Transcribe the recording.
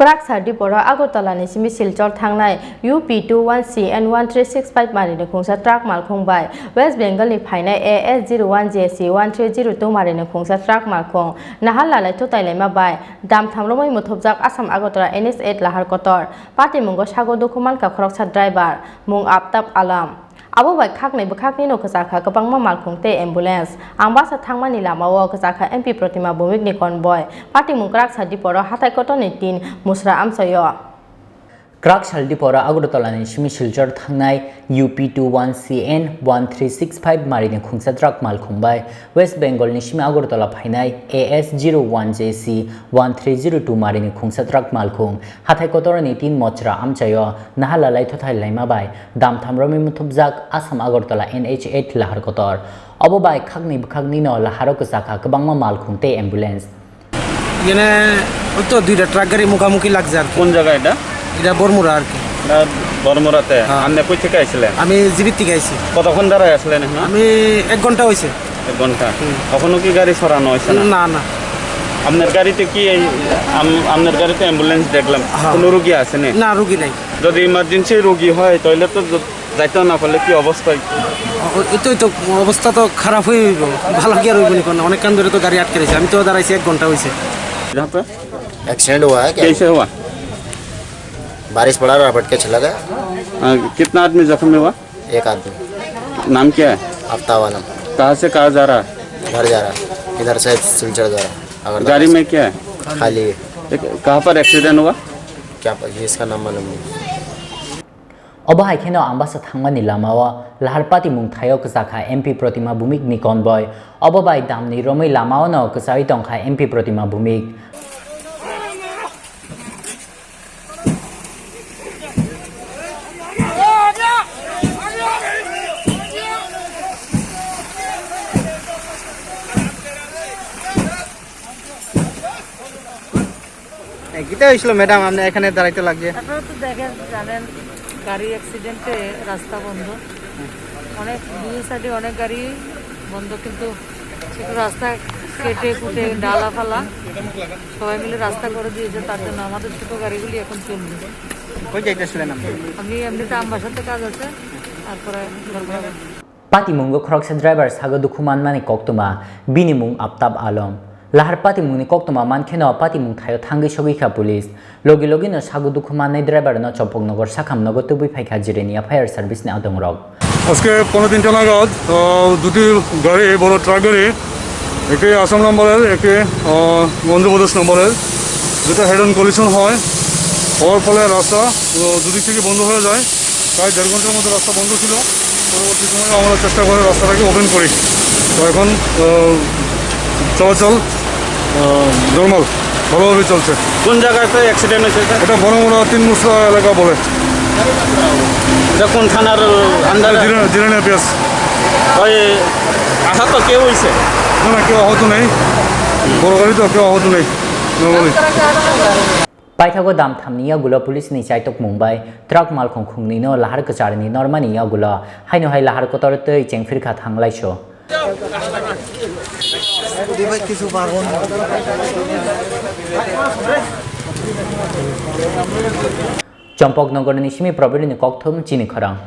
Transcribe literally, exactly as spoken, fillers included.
Kwrak sardiporo Agartala ni simi Silchar thangnai U P two one C N one three six five mari ni khungsa truck malkhung bai West Bengal ni phainai A S zero one J C one three zero two mari ni khungsa truck malkhung nahar lalai thutai laima bai damtham romwi muthubjak Assam Agartala N H eight lahar kotor. Patimungo sago dukhu mankha khoroksa driver, mung Aftab Alam. Abo bai khaknwi bwkhaknwino kwchakha kwbangma malkhung tei ambulance. Ambasa thangmani lamao kwchakha M P Protima Bhumik ni convoy. Patimung kwrak sardiporo hathai kotorni tin musra amchaio. Kwrak sardiporo Agartala ni simi Silchar thangnai U P two one C N one three six five mari ni khungsa truck malkhung bai West Bengal ni simi Agartala phainai A S zero one J C one three zero two mari ni khungsa truck malkhung hathai kotorni tin musra amchaio nahar lalai thutai laima bai damtham romwi muthubjak Assam Agartala N H eight lahar kotor. Obo bai khaknwi bwkhaknwino laharo kwchakha kwbangma malkhung tei ambulance. এখানে ওই তো দুইটা ট্রাক গাড়ি মুখামুখি লাগছে আর কি। কোন জায়গা এটা? এটা বরমুড়া আর কি। এটা বরমুড়াতে? হ্যাঁ। আপনি কই থেকে আসলেন? আমি জিবির থেকে আইছি। কতক্ষণ দাঁড়ায় আসলেন এখানে? আমি এক ঘন্টা হয়েছে। এক ঘন্টা? হুম। এখনো কি গাড়ি সরানো হয়েছে না? না, না। আপনার গাড়িতে কি এই, আম-, আপনার গাড়িতে অ্যাম্বুলেন্স দেখলাম, হ্যাঁ। কোনো রুগী আসেনি? না, রুগী নাই। যদি ইমার্জেন্সি রুগী হয়, তাহলে তো য-, যাইতে না পারলে কি অবস্থা? ও, এই তো, এই তো অবস্থা তো খারাপ হয়ে হইব, ভালো কি আর হইব নি কোনো? অনেকক্ষণ ধরে তো গাড়ি আটকে রয়েছে, আমি তো দাঁড়াইছি এক ঘন্টা হয়েছে। यहाँ पे एक्सीडेंट हुआ है क्या? कैसे हुआ? बारिश पड़ा, रपट के चला गया। हाँ, कितना आदमी जख्मी हुआ? एक आदमी। नाम क्या है? आफ्ताब आलम। कहाँ से कहाँ जा रहा है? घर जा रहा है। इधर से सिलचर जा रहा है। अगर गाड़ी में क्या है? खाली है। एक, कहाँ पर एक्सीडेंट हुआ? क्या प-, ये इसका नाम मालूम नहीं। Obo hai kheno Ambasa thangmani lamao lahar patimung thaio kwchakha M P Protima Bhumik ni convoy. Obo bai damni romwi lamao no kwchai tongkha M P Protima Bhumik. এ, কিতা হইছিল ম্যাডাম, আপনি এখানে দাঁড়াইতে লাগছে? আপনারা তো দেখেন, জানেন, গাড়ি অ্যাক্সিডেন্টে রাস্তা বন্ধ। অনেক দুই সাইডে অনেক গাড়ি বন্ধ, কিন্তু একটু রাস্তা কেটে কুটে ডালা ফালা সবাই মিলে রাস্তা করে দিয়েছে, তার জন্য আমাদের ছোট গাড়িগুলি এখন চলবে। কই যাইতেছিলেন আপনি? আমি এমনিতে আমবাসাতে কাজ আছে, তারপরে Dharmanagar. Patimungo khoroksa driver sago dukhu manmani koktwma, bini mung Aftab Alom. Lahar patimungni koktwma mankheno patimung thaio thangwi sogwi kha police. Logi logi no sago dukhu mannai driver no Champaknagar sakham nogo tubui phaikha Jirania Fire Service ni adongrok. আজকে পৌনে তিনটা নাগাদ, আহ, দুটি গাড়ি, বড় ট্রাক গাড়ি, একটি আসাম নম্বরের, একটি, আহ, অন্ধ্রপ্রদেশ নম্বরের, দুটো হেড অন কলিশন হয়। হওয়ার ফলে রাস্তা, আহ, দুদিক থেকে বন্ধ হয়ে যায়। প্রায় দেড় ঘন্টার মতো রাস্তা বন্ধ ছিল। পরবর্তী সময়ে আমরা চেষ্টা করে রাস্তাটাকে ওপেন করি। তো এখন, আহ, চলাচল, আহ, নরমাল, ভালোভাবে চলছে। কোন জায়গাতে অ্যাক্সিডেন্ট হয়েছে, স্যার? এটা বড়মুড়া তিন মুসলা এলাকা বলে। এটা কোন থানার আন্ডারে? জিরা-, জিরানিয়া পিএস। ওই আহত কেউ হয়েছে? না, না, কেউ আহত নেই। বড় গাড়ি তো, কেউ আহত নেই, normally. Paithago damthamni yagulo police ni chaitokmung bai truck malkhung khungnwi no lahar kwcharni normani yagulo haino hai lahar kotor twi chengphirkha thanglaiso. Champaknagar ni simi Probirni kokthum chini khorang.